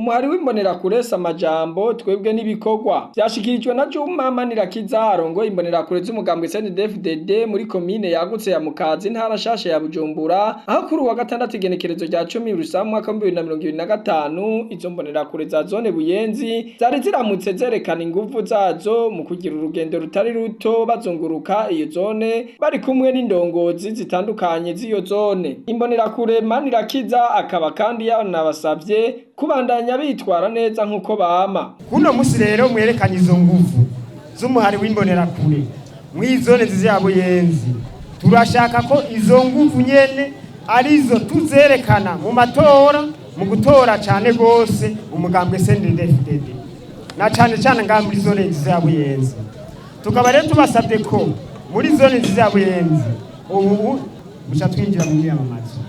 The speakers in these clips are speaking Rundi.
Umuhari w'Imbonerakure si amajambo, twebwe n'ibikorwa. Vyashikirijwe na Juma Manirakiza arongoye Imbonerakure z'umugambwe CNDD-FDD muri komine yagutse ya Mukaza, intara nshasha ya Bujumbura, aho kuri uwa gatandatu igenekerezo rya 10 Rusama umwaka 2025 izo mbonerakure za zone Buyenzi zari ziramutse zerekana inguvu zazo mu kugira urugendo rutari ruto bazunguruka iyo zone bari kumwe n'indongozi zitandukanye z'iyo zone. Imbonerakure Manirakiza akaba kandi yanabasavye kubandanya bitwara neza nk'uko bama. Kuno musi rero mwerekanye izo nguvu z'umuhari w'Imbonerakure mw'izone nziza ya Buyenzi. Turashaka ko izo nguvu nyene arizo tuzerekana mu matora, mu gutora cane gose umugambwe CNDD-FDD, na cane cane ngaha muri zone nziza ya Buyenzi. Tukaba rero tubasabye ko muri zone nziza ya Buyenzi ubu buca twinjira mu myiyamamazo.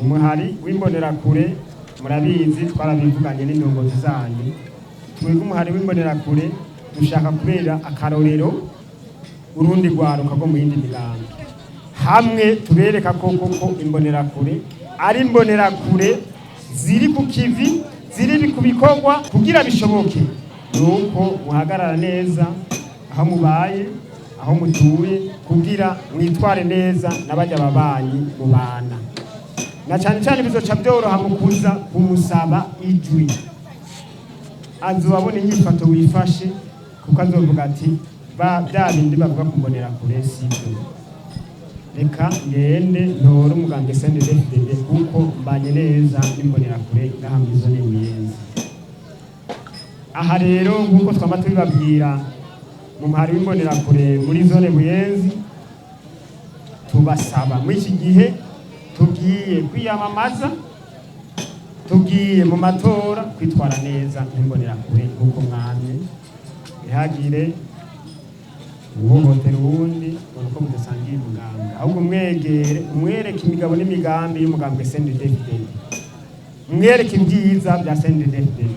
Umuhari w'Imbonerakure, murabizi, twarabivuganye n'indongozi zanyu. Twebwe umuhari w'Imbonerakure dushaka kubera akarorero urundi rwaruka rwo mu yindi migambi, hamwe tubereka ko koko Imbonerakure ari imbonerakure ziri ku kivi, ziri ku bikorwa. Kugira bishoboke nuko muhagarara neza aho mubaye, aho mutuye, kugira mwitware neza n'abajya babanyi mubana, na cyane cyane bizoca byoroha mu kuza kumusaba ijwi. Azobabona inyifato wifashe, kuko azovuga ati: "Ba bya bindi bavuga kumbonera kure sibyo, reka ngende ntore umugambwe CNDD-FDD kuko mbanye neza n'Imbonerakure ngaha muri zone Buyenzi." Aha rero, nk'uko twama tubibabwira mu muhari w'Imbonerakure muri zone Buyenzi, tubasaba muri iki gihe tugiye kwiyamamaza, tugiye mu matora, kwitwara neza nk'Imbonerakure nk'uko mwamye. Ntihagire uhohotera uwundi ngo nuko mudasangiye umugambi, ahubwo mwegere, umwereke imigabo n'imigambi y'umugambwe CNDD-FDD, mwereke ibyiza bya CNDD-FDD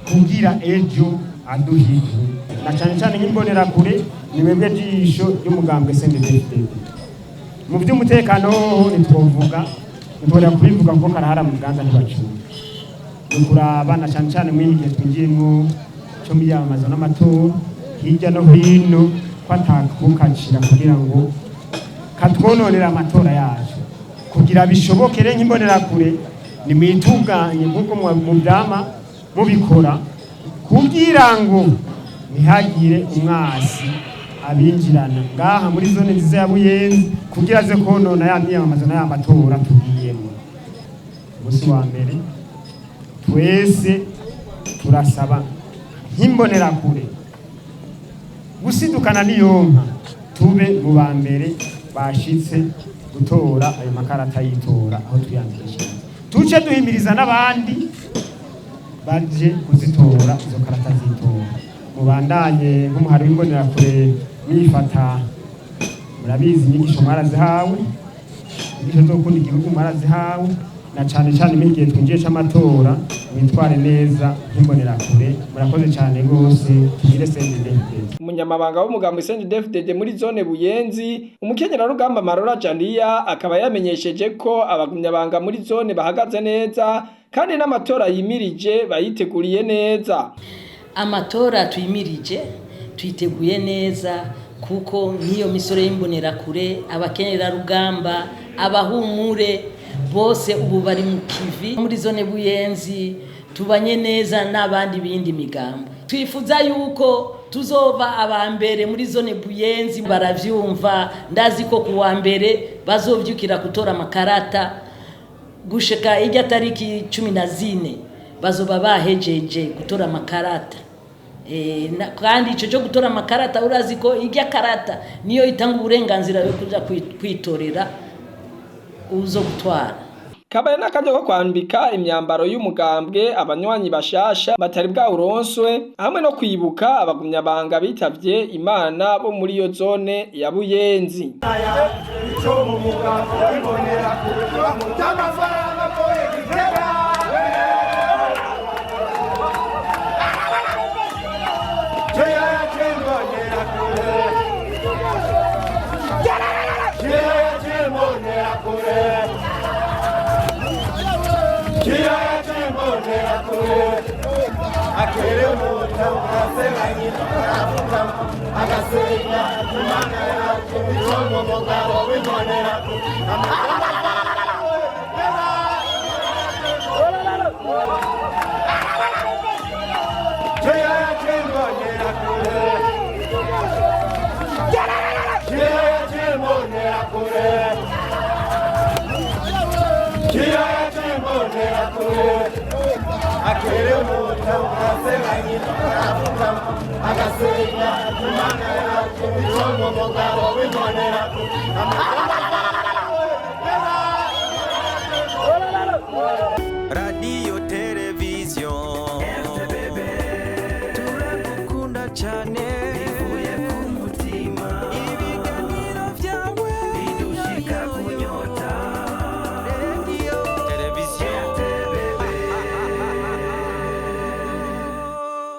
kugira ejo aduhigu. Na cyane cyane nk'Imbonerakure ni mwebwe jisho ry'umugambwe CNDD-FDD. Mu by'umutekano hoho ntitwovuga, ntitworera kubivuga kuko karahara mu Bwanza ntibacura. Ni ukuraba na cyane cyane muri iki gihe twinjiyemwo cyo miyamamazo n'amatora, hirya no hino ko atakukacira kugira ngo katwononera amatora yacu. Kugira bishoboke rero, nk'Imbonerakure nimwitunganye nk'uko mu vyama mubikora, kugira ngo ntihagire umwasi abinjirana ngaha muri zone nziza ya Buyenzi kugira aze konona ya miyamamazo n'aya matora tugiyemo. Umunsi wa mbere twese turasaba nk'Imbonerakure gusidukana n'iyonka, tube mu ba mbere bashitse gutora ayo makarata y'itora aho twiyandikishije, tuce duhimiriza n'abandi baje kuzitora izo karata z'itora. Mubandanye nk'umuhari w'Imbonerakure mwifata. Murabizi, inyigisho mwarazihawe, inyigisho zo gukunda igihugu mwarazihawe, na cane cane muri igihe twinjiye c'amatora mwitware neza nk'Imbonerakure. Murakoze cane rwose. Tugire CNDD-FDD. Umunyamabanga w'umugambwe CNDD-FDD muri zone Buyenzi, umukenyerarugamba Marora Janiya, akaba yamenyesheje ko abagumyabanga muri zone bahagaze neza kandi n'amatora yimirije bayiteguriye neza. Amatora tuyimirije tuyiteguye neza, kuko nk'iyo misoro y'Imbonerakure, abakenyerarugamba, abahumure bose ubu bari mu kivi. Muri zone Buyenzi tubanye neza n'abandi bindi migambo. Twifuza yuko tuzova aba mbere muri zone Buyenzi. Baravyumva, ndazi ko kuwa mbere bazovyukira gutora amakarata. Gushika irya tariki 14 bazoba bahejeje gutora amakarata. Kandi ico cyo gutora amakarata, urazi ko irya karata niyo itanga uburenganzira yo kuja kwitorera uzo gutwara. Kabaye n'akaryo ko kwambika imyambaro y'umugambwe abanywanyi bashasha batari bwawuronswe, hamwe no kwibuka abagumyabanga bitavye Imana bo muri iyo zone ya Buyenzi. Agasenga,